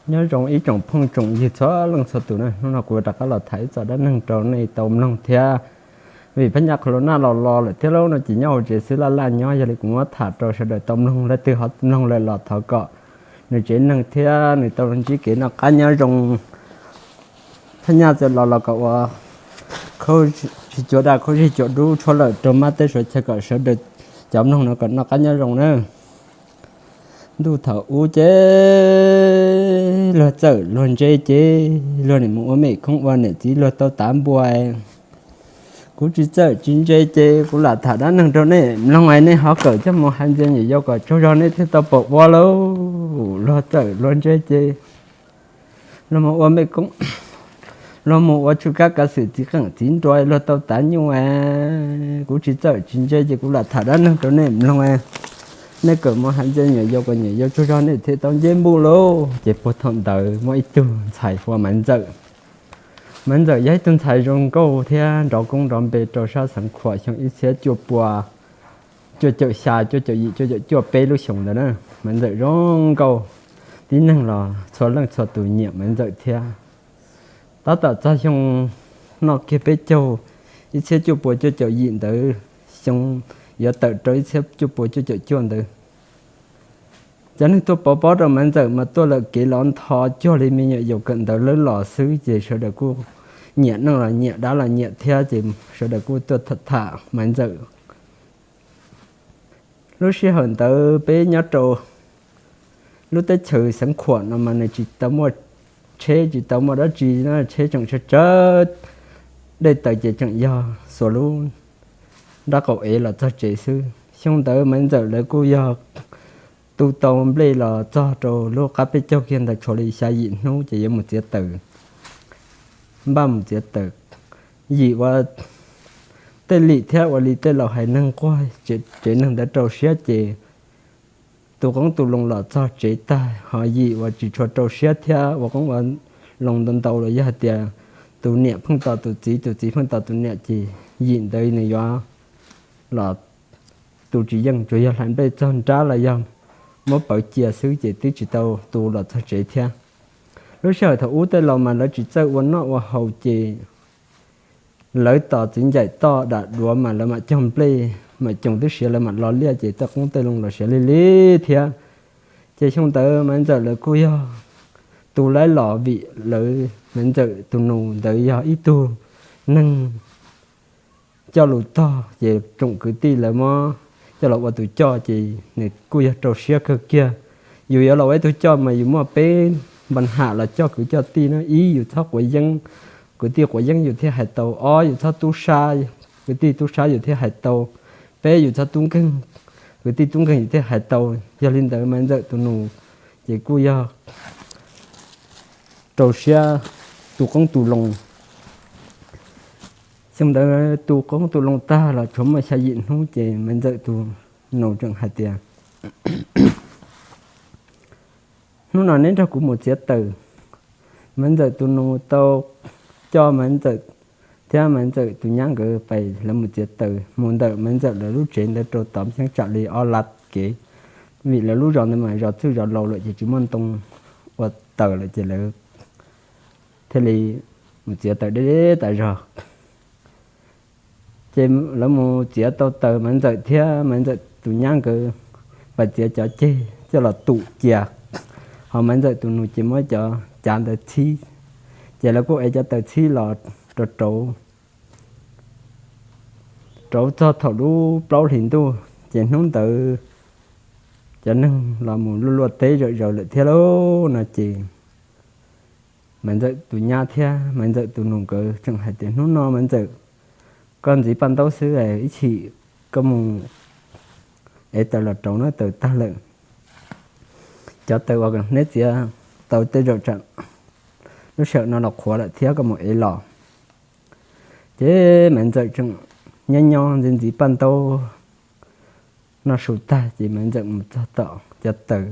Nyob zoo ib tsoom phooj tsoom ywg txhua leej txhua tus na, hnub no kuv rov qab los tham ib txoj dab neeg rau nej tau mloog thiab. Vim phab nyaj qhov lus naj los los lawm thiab lauj no ces nyob hauv tsev xwb laj laj nyob, yog li kuv muab tham rau sawv daws tau mloog, leej twg ho mloog lawm los thov kom nws tsev neeg thiab nws tau ntsib kev noj qab nyob zoo. Phab nyaj txawm los los kom ua khaub zig cuav daj khaub zig cuav dub tshuab lawm rau mab teb suav chaw kom sawv daws cov mloog no kom noj qab nyob zoo na. Ntuj thaum ub ces luag txawm luag ntse ces luag nim mus ua mem khoob ua niam txiv luag tau tav npua. Kuv tsis txawm tsis ntse ces kuv lam tham dab neeg rau nej mloog es nej ho kawm coj mus hais ntxias nyuam yaus kom tsaug zog nej thiaj tau pom ua lauj. Luag txawm luag ntse ces luag mus ua mem khoob, luag mus ua tsw kab kav xwm txiv qeem txiv nruas luag tau tav nyuj. Kuv tsis txawm tsis ntse ces kuv lam tham dab neeg rau nej mloog. Nej kawm mus hais ntxias nyuam yaus kom nyuam yaus tsaug zog nej thiaj tau nce npuj lauj. Ces puag thaum ntawd muaj ib tug ntxhais hu ua Maiv Ntxawm. Maiv Ntxawm yog ib tug ntxhais zoo nkauj thiab nrov koob nrov npe rau sab Xeev Khuam xyoo ib txhiab cuaj pua cuaj caum xya, cuaj caum yim, cuaj caum cuaj peb lub xyoo ntawd na. Maiv Ntxawm zoo nkauj, tib neeg los txhua leej txhua tus nyiam Maiv Ntxawm thiab. Tab tom txog xyoo noj kiag peb caug, ib txhiab cuaj pua cuaj caum yim ntawd, xyoo yuav tawm rau ib txhiab cuaj pua cuaj caum cuaj ntawd, cov neeg tuaj pov pob rau Maiv Ntxawm mas tuaj lawm kev lov ntho cuag li me nyuam yaus kawm ntawv lawv los xwb ces sawv daws kuj nyiam neej los nyiam dab los nyiam thiab ces sawv daws kuj tuaj tham Maiv Ntxawm. Lub sij hawm ntawd peb nyob rau lub teb chaws Xeev Khuam no mas nws tsis tau muaj tsheb tsis tau muaj dab tsi, tsheb tseem tsawg tsawg, dej taws ces tseem yog xuas lub nrab qaum ev los txog tsev xwb. Xyoo ntawd Maiv Ntxawm lawv kuj yog tu tau nplej los txog rau lub qab peb caug kiag ntawd tshuav li xya yim hnub ces yuav mus txiav taws. Npaj mus txiav taws, yim ua tej lim thiab ua li tej laus hais neeg quaj, tsev neeg ntawd rau siab ces tus qoob tus loo los txog tsev tag ho yim ua tsis tshua rau siab thiab ua qoob ua loo ntau ntau los yog hais tias tus niam pheej tos tus txiv, tus txiv pheej tos tus niam ces yim ntawd nws yuav los tu tsis yeej, tsuas yog hlais nplej txog nrab los yog muab pawv cia xwb ces twb tsis tau tu los txog tsev thiab. Lub sij hawm thaum ub tej laus mas lawv tsis txawj ua noj ua haus ces lawv tos txiv ncaim toj dam duav mas lawv mam cog nplej, mam coos twb siav lawv mam lo liaj ces tej qoob tej loo los siav lig lig thiab. Ces xyoo ntawd Maiv Ntxawm lawv kuj yog tu laib los vim lawv Maiv Ntxawm tus nus ntawd yog ib tug neeg coj lus tog ces tsoom kwv tij lawv muab coj los ua tus coj ces nws kuj yog rau siab kawg kiag. Yus yuav los ua ib tug coj mas yus muaj peb npa ham los coj kwv coj tij na. Ib, yus txhob quav yeeb, kwv tij quav yeeb yus thiaj hais tau. Ob, yus txhob tub sab, kwv tij tub sab yus thiaj hais tau. Peb, yus txhob tub nkeeg, kwv tij tub nkeeg yus thiaj hais tau. Yog li ntawd Maiv Ntxawm tus nus ces kuj yog rau siab tu qoob tu loo. Xyoo ntawd tu qoob tu loo tag los tshuav muaj xya yim hnub ces Maiv Ntxawm tus nus tseem hais tias, hnub no neb nrog kuv mus txiav taws. Maiv Ntxawm tus nus tau coj Maiv Ntxawm thiab Maiv Ntxawm tus nyab nkawd pais lawv mus txiav taws, mus ntawm Maiv Ntxawm lawv lub tsev ntawd rau tod yeej tsam li ob lab kev, vim lawv lub zos ntawd mas zos txwj zos laus lawm ces tsis muaj ntoo ua taws lawm ces lawv thiaj li mus txiav taws deb deb tas zog. Ces lawv mus txiav tau taws, Maiv Ntxawm thiab Maiv Ntxawm tus nyab nkawd pais txiav cov ceg coj los tum cia, ho Maiv Ntxawm tus nus ces muab cov cav ntawd txhib. Ces lawv kuj ev cov taws txhib los rau rauv, rauv txog thaum lub plaub hlis ntuj ces hnub ntawd cov neeg los mus luaj luaj teb zawm zaws lawm thiab lauj no ces Maiv Ntxawm tus nyab thiab Maiv Ntxawm tus nus nkawd tseem hais tias, hnub no Maiv Ntxawm, koj ntxiv paj ntaub xwb, ib chim koj mus ev taws los rauv na, taws tag lawm. Cov taws uas neb txiav tau tej zaum tsam lub sij hawm no los qhuav lawm thiab, koj mus ev los. Ces Maiv Ntxawm tseem nyob nyob ntxiv ntxiv paj ntaub noj su tag ces Maiv Ntxawm mus txog tom cov taws,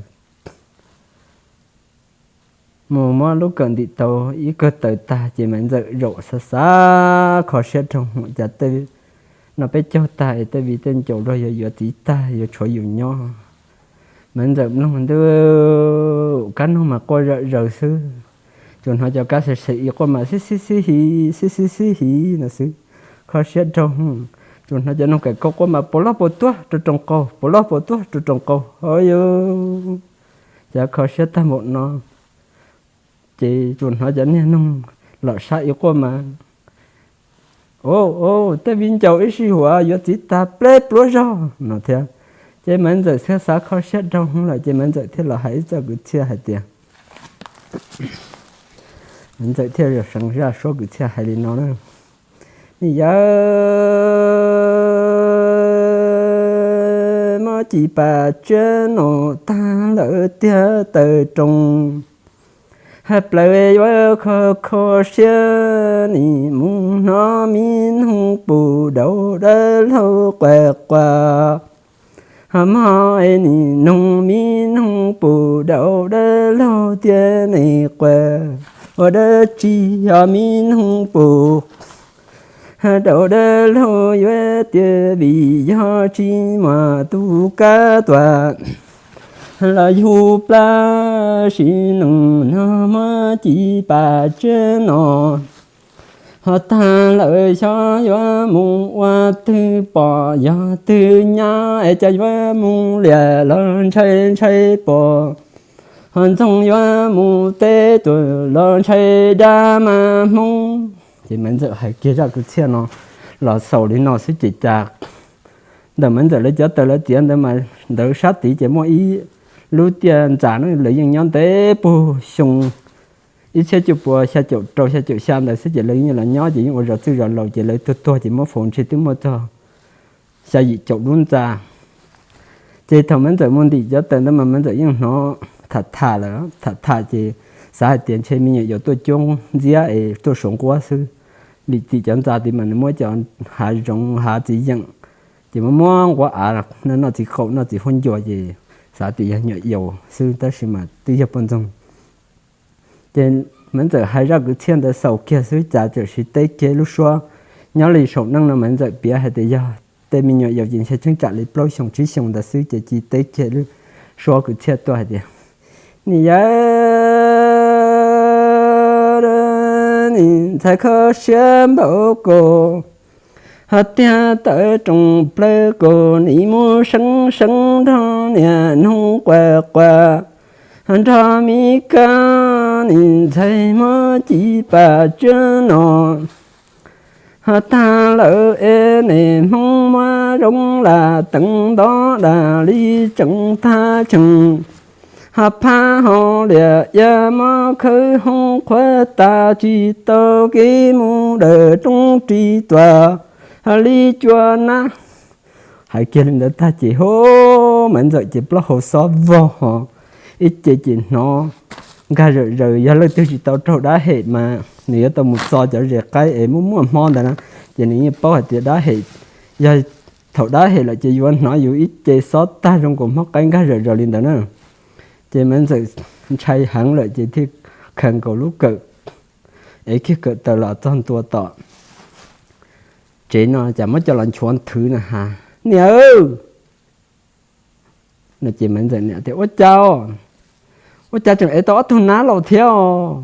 mus muab lub kawm ntim tau ib kawm taws tag ces Maiv Ntxawm zaum xav xav kho siab rau hauv, cas tej no peb caug tag es tej viv tej ncaus luag yuav yuav txiv tag yuav tshuav yus nyob. Maiv Ntxawm mloog ntuj, kab noog mas quaj zom zaws xwb. Tsuas hnov cov kab xim xim ib quaj mas xib xib xib hiv, xib xib xib hiv no xwb, kho siab raug. Tsuas hnov cov noog kawm kauj quaj mas puas loj puas tuag rau roos qaug, puas loj puas tuag rau roos qaug, o yuj, cov kho siab tag npaum no. Ces tsuas hnov cov niag noog lom sab ib quaj mas, o, o, tej viv ncaus ib sij huam yuav txiv tag pleb pluab zog no thiab. Ces Maiv Ntxawm xav xav kho siab raug hwv lawm ces Maiv Ntxawm thiaj los hais ib txoj kwv txhiaj hais tias, Maiv Ntxawm thiaj seev zaj suab kwv txhiaj hais li no na: Nim yawm muab ci pas tsiab no tag lawm tiag taw roos, hais plaws yuav kho kho siab, nim mus hnov mi noog pus daus dawb laug quas quas. Ho mog es nim noog mi noog pus daus dawb laug tiag ne quas, ua dab tsi ho mi noog pus daus dawb laug yuav tias vim yog tsis muaj tus kab tuam los yug plab sim neej no muab ci pas tsiab no. Ho tag lawm xyov yuav mus ua twg pom, yog twg nyob es cas yuav mus liam los ntshai ntshai pom, ho ntxoog yuav mus teb tuam los ntshai dab mas Hmoob. Ces Maiv Ntxawm hais kiag zaj kwv txhiaj no los xaus li no xwb ces cas ntawm Maiv Ntxawm lawv cov taws lawv tiav ntawd mas ntawd sab tid ces muaj ib lub tiaj ntxas na, lawv yeej nyob ntev puag xyoo ib txhiab cuaj puas xya caum rau xya caum xya ntawd xwb ces lawv yeej los nyob ces yeej ua zov txwj zov laus ces lawv tuag tuag ces muab faus ntshe twb muaj txog xya yim caum lub ntxa. Ces thaum Maiv Ntxawm mus ntim cov taws ntawd mas Maiv Ntxawm yeej hnov tham tham lawm, tham tham ces xav hais tias ntshe me nyuam yaus tuaj cuab ntxiab es tuaj suav nquab xwb, vim tim cov ntxa tid mas nws muab cov hav zoov hav txiv yeem, ces muab muab nquab av noj txiv qaum noj txiv huab ncua ces xav tias yog nyuam yaus xwb tab sis mas twb yog poj ntxoog. Ces Maiv Ntxawm hais zaj kwv txhiaj ntawd xaus kiag xwb cas txawm siv teb kiag lub suab nyob li saum neej no Maiv Ntxawm piav hais tias yog tej me nyuam yaus ces ntshe cheeb tsam li plaub xyoos tsib xyoos ntawd xwb ces cia teb kiag lub suab kwv txhiaj tuaj hais tias, nim yawm nim ntxhais kho siab npaum kaus, ho tiag tawv roos plawv kaus nim mus seev seev nrog niam noog quas quas, ho nrog mi kab nim ntxhais muab ci pas tsiab no. Ho tag lawm es niam Hmoob muab zoo lam teev nto dam li tseem tag tseem, ho phab ho liam ya muab khawb hoob qhuav tas tsis tau kev mus dawm roob ris tuam, ho li cua nab. Hais kiag li ntawd tag ces ho Maiv Ntxawm ces plaub hau xob vog ho ib ce ces hnov nkag zawm zaws, yog leej twg tsis tau raug dab hem mas nws yuav tau mus txo cov zes qaib es muaj muaj hmob ntawd na, ces nws yeej paub hais tias dab hem, yog thaum dab hem lawm ces yuav hnov yus ib ce xob tag zoo nkaus hmob qaib nkag zawm zaws li ntawd na. Ces Maiv Ntxawm ntshai heev lawm ces thiaj khaws nkaus lub kawm, ev kiag kawm taws los txog ntua tom tsev no cas muab coj los nchuav nthwv na has, niam no ces Maiv Ntxawm niam tias, ua cas, ua cas tseem ev tau ob tug nab los thiab os?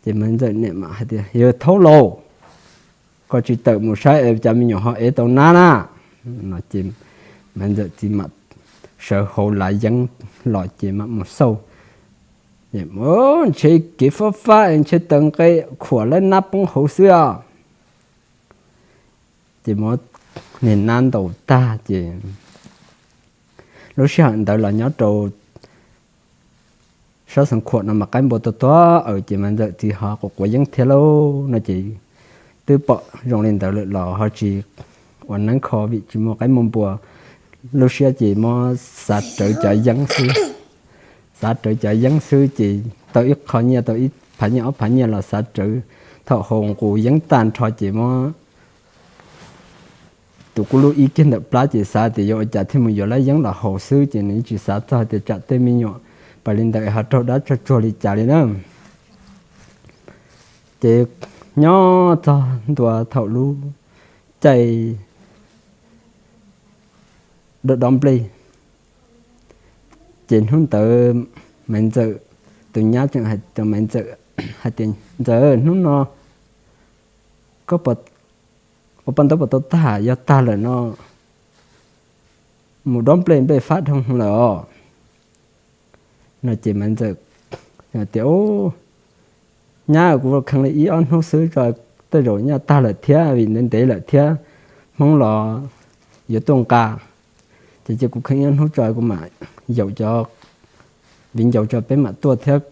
Ces Maiv Ntxawm niam mam hais tias, yawg thaub laus, koj tsis tawm mus saib es cas me nyuam ho ev tau nab na. No ces Maiv Ntxawm txiv mam sawv hauv lav yeeb los ces mam mus xauj, ntshe kev fab fab ntshe taws nqe khuam lawv nab poob hauv xwb os. Ces muab niag nab ntaus tag ces lub sij hawm ntawd los nyob rau sab Xeev Khuam no mas qaib npua tuag tuag aws ces Maiv Ntxawm txiv ho quav quav yeeb thiab lauj no ces twb pom zoo li ntawd lawm los ho tsis ua neeb kho vim tsis muaj qaib muaj npua. Lub siab ces muab xav rawv cov yeeb xwb, xav rawv cov yeeb xwb ces tau ib qho nyiaj tau ib phav nyiaj ob phav nyiaj los xav rawv, thaum haus nqus yeeb tag nrho ces muab tus kuj lub ib kiag ntawm plab ces xav tias yuav ua cas thiaj mus yuav lab yeeb los haus xwb ces nws tsis xav txog tias tsam tej me nyuam pas li ntawd ho raug dab tsog tsuag li cas li na. Ces nyob txog ntua thaum lub caij dob dob nplej, Ces hnub ntawd Maiv Ntxawm tus nyab tseem hais rau Maiv Ntxawm hais tias, Ntxawm, hnub no koj ua paj ntaub puas tau tag? Yog tag lawm no mus dob nplej, nplej fab dhau lawm os. No ces Maiv Ntxawm tias, Nyab, kuv kheev li ib ob hnub xwb tso, tej zaum nyaj tag lawm thiab, vim ntev ntev lawm thiab, Hmoob los yuav tuaj nqa. Ces cia kuv kheev ib ob hnub tso, kuv mam yaum cov viv ncaus tso peb mam tuaj thiab,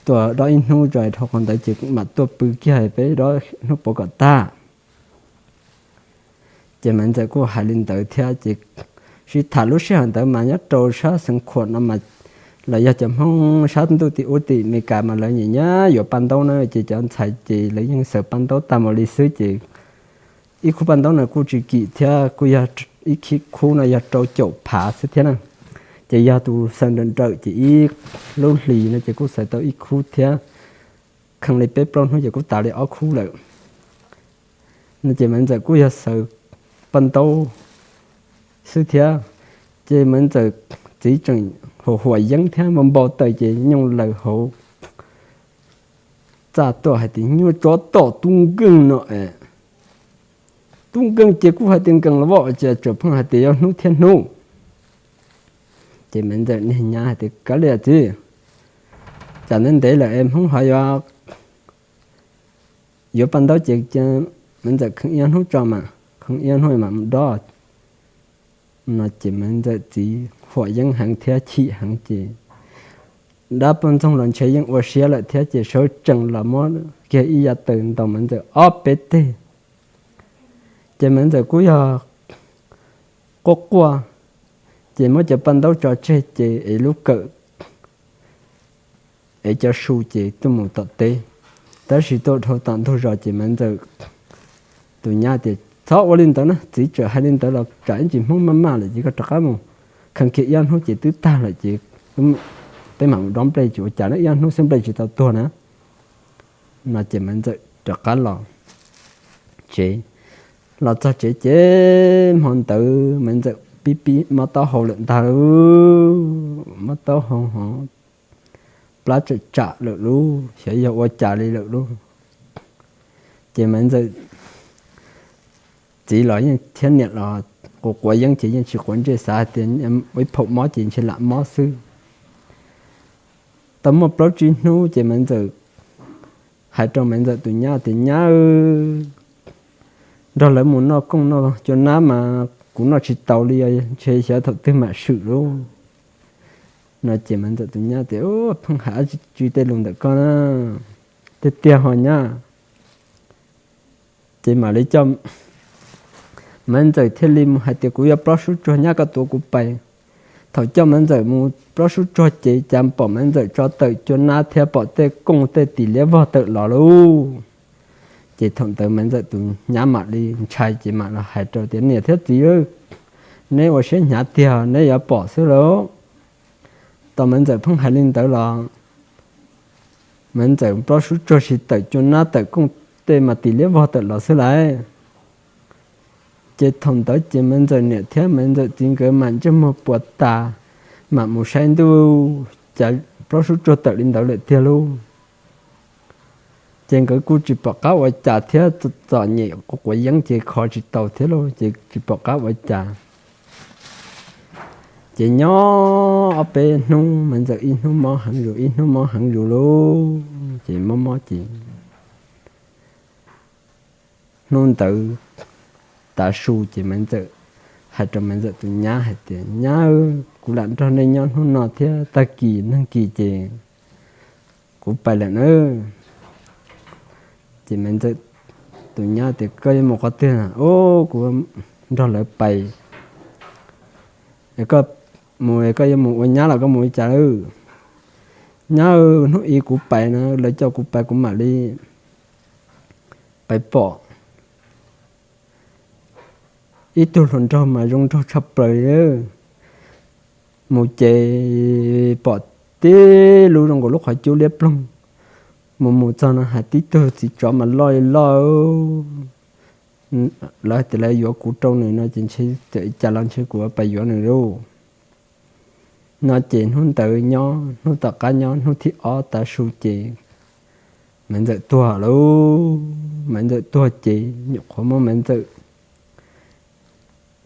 tuaj dob ib hnub tso, dhau qhov ntawd ces mam tuaj pw kiag peb dob hnub puav kom tag. Ces Maiv Ntxawm kuj hais li ntawd thiab ces sib tham lub sij hawm ntawd mas nyob rau sab Xeev Khuam no mas los yog cov Hmoob sab ntuj tim ub tim Amelikas mas lawv nyiam nyiam yuav paj ntaub na, ces cov ntxhais ces lawv yeej xaws paj ntaub tag mus li xwb ces ib khub paj ntaub no kuj tsis kim thiab, kuj yog ib khub no yog rau caum phav xwb thiab na. Ces yog tus xaws nrawm nrawm ces ib lub hlis no ces kuj xaws tau ib khub thiab, kheev li peb plaub hnub ces kuj tas li ob khub lawm. No ces Maiv Ntxawm kuj yog xaws paj ntaub xwb thiab, ces Maiv Ntxawm txiv tseem huam huam yeeb thiab npau npau taws ces nyooj laws hauv txaj tuaj hais tias, Nyuaj tsov tom tub nkeeg no es, tub nkeeg ces kuj hais tias nkees los vaj, ces tseem pheej hais tias yog hnub thiab hnub. Ces Maiv Ntxawm niag nyab hais tias, Kav liam txiv, tsam ntev ntev lawm es Hmoob ho yuav yuav paj ntaub ces Maiv Ntxawm kheev ib ob hnub tso mas, kheev ib ob hnub mam mus dob. No ces Maiv Ntxawm txiv huam yeeb heev thiab chim heev ces dab poj ntxoog los ntshe yeej ua siab lawm thiab ces sawv tsees los muab kiag ib yav taws ntaus Maiv Ntxawm ob peb teg. Ces Maiv Ntxawm kuj yog quaj quaj, ces muab cov paj ntaub tso tseg ces ev lub kawm, ev cov su ces tuaj mus tom teb. Tab sis tuaj dhau tom ntug zos ces Maiv Ntxawm tus nyab tias, Txhob ua li ntawd na, txiv txawm hais li ntawd los tsam ib ntsis Hmoob maj maj lawm ces koj rov qab mus, kheev kiag ib ob hnub ces twb tag lawm ces peb mam mus dob nplej, tsis ua cas na, ib ob hnub xwb nplej tsis tau tuag na. No ces Maiv Ntxawm rov qab los tsev. Los txog tsev ces hmo ntawd Maiv Ntxawm pib pib mob taub hau lawm ntag lauj, mob taub hau hov, plab tsawm tsam lawm lauj, xyov yog ua cas li lawm lauj. Ces Maiv Ntxawm txiv los yeej thiab niam los quav quav yeeb ces yeej tsis quav ntsej, xav hais tias ua ib phaum mob ces ntshe lam mob xwb. Tau muaj plaub tsib hnub ces Maiv Ntxawm hais rau Maiv Ntxawm tus nyab tias, Nyab, nrog lawv mus noj kooj noj cua nab mas kuv noj tsis taus li, ntshe xyov thaum twg mam swm lauj. No ces Maiv Ntxawm tus nyab tias, Pheej hais dab tsi tej lus ntawm koj na, tiag tiag ho nyab. Ces mam li coj Maiv Ntxawm thiaj li mus hais tias, Kuv yuav plob sub tsuag nyab, koj tuav kuv pais. Thaum coj Maiv Ntxawm mus plob sub tsuag ces cas pom Maiv Ntxawm tso tawm cua nab thiab pom tej kooj tej tis liab vog tawm los lauj. Ces thaum ntawd Maiv Ntxawm tus nyab mam li ntshai ces mam los hais rau tias, Niam thiab txiv, neb ua siab hnyav tiag, neb yuav pom xwb lauj. Tau Maiv Ntxawm pheej hais li ntawd los Maiv Ntxawm plob sub tsuag tsis tawm cua nab tawm kooj tej mas tis liab vog tawm los xwb lauj. Ces thaum ntawd ces Maiv Ntxawm niam thiab Maiv Ntxawm txiv nkawd mam ntsej muag puas tas, mam mus saib ntuj, cas plob sub tsuag tawm li ntawd lawm tiag lauj. Ces nkawd kuj tsis pom qab ua cas thiab, txom nyem quav quav yeeb ces kho tsis tau thiab lauj, ces tsis pom qab ua cas. Ces nyob ob peb hnub Maiv Ntxawm ib hnub mob heev zus ib hnub mob heev zus lauj, ces mob mob ces hnub ntawd tav su ces Maiv Ntxawm hais rau Maiv Ntxawm tus nyab hais tias, Nyab, kuv lam nrog nej nyob hnub no thiab, tag kis nag kis ces kuv pais lawm nawb. Ces Maiv Ntxawm tus nyab tias, Koj yuav mus qhov twg? Ub, kuv nrog lawv pais. Koj mus, koj yuav mus ua nyab los koj mus li cas lawm? Nyab, hnub ib kuv pais na, lawv coj kuv pais kuv mam li pais pom ib tug hluas nraug mas zoo nraug tshaj plaws li. Mus ces pom tib lub zoo nkaus lub qhov cub liab ploog, mus mus txog no hais tib tug txiv tsov mas loj li loj. Lawv hais tias lawv yuav kuv rau nws no ces ntshe cas los ntshe kuv pais yuav nws lauj. No ces hnub ntawd nyob, hnub tom qab nyob hnub thib ob tav su ces Maiv Ntxawm tuag lauj. Maiv Ntxawm tuag ces nyuam qhuav muab Maiv Ntxawm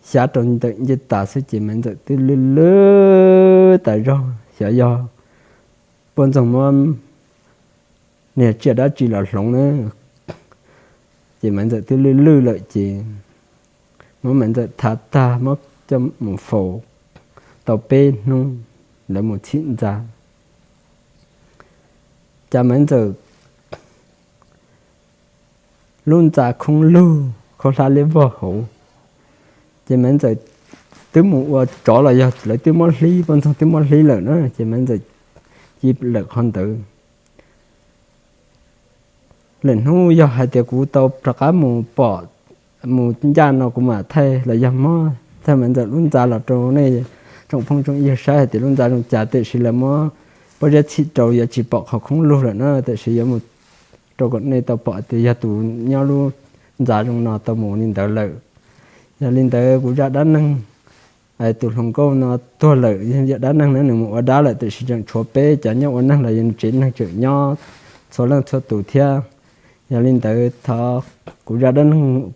xyab rau ntawm ncej tas xwb ces Maiv Ntxawm twb lwj lwj tas zog, xyov yog poj ntxoog muab niag tsiaj dab tsi los hloov na. Ces Maiv Ntxawm twb lwj lwj lawm ces muab Maiv Ntxawm thav tag muab coj mus faus tau peb hnub, lawv mus txhim ntxa. Cas Maiv Ntxawm lub ntxa khoob lug khaub hlab liab vog hauv. Ces Maiv Ntxawm twb mus ua tsov los yog lawv twb muab hlib, poj ntxoog twb muab hlib lawm na, ces Maiv Ntxawm ci lawm qhov ntawd. Lwm hnub yog hais tias kuv tau rov qab mus pom, mus ncaj no kuv mam thaij los yog muab thaij Maiv Ntxawm lub ntxa los rau nej tsoom phooj tsoom ywg saib hais tias lub ntxa zoo cas, tiam sis lawv muab pob zeb txhim rau yuav tsis pom qhov khoob lug lawm na, tiam sis yuav mus rau kom nej tau pom tias yog tus nyob lub ntxa zoo no tau mus li ntawd lawm. Yog li ntawd kuv zaj dab neeg, tus hluas nkauj no tuag lawm, yog zaj dab neeg na, nws mus ua dab lawm, tiam sis tseem tshuav peb cov nyob ua neeg los yog nws tsev neeg tseem nyob txhua leej txhua tus thiab. Yog li ntawd thov, kuv zaj dab neeg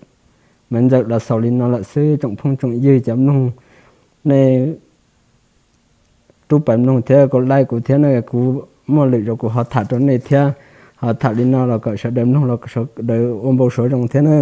Maiv Ntxawm los xaus li no lawm xwb, tsoom phooj tsoom ywg cov mloog, nej rub pais mloog thiab kuv like kuv thiab na, kuv muaj lwm zaus kuv ho tham rau nej thiab. Ho tham li no los kom sawv daws mloog los sawv daws ua npau suav zoo thiab na.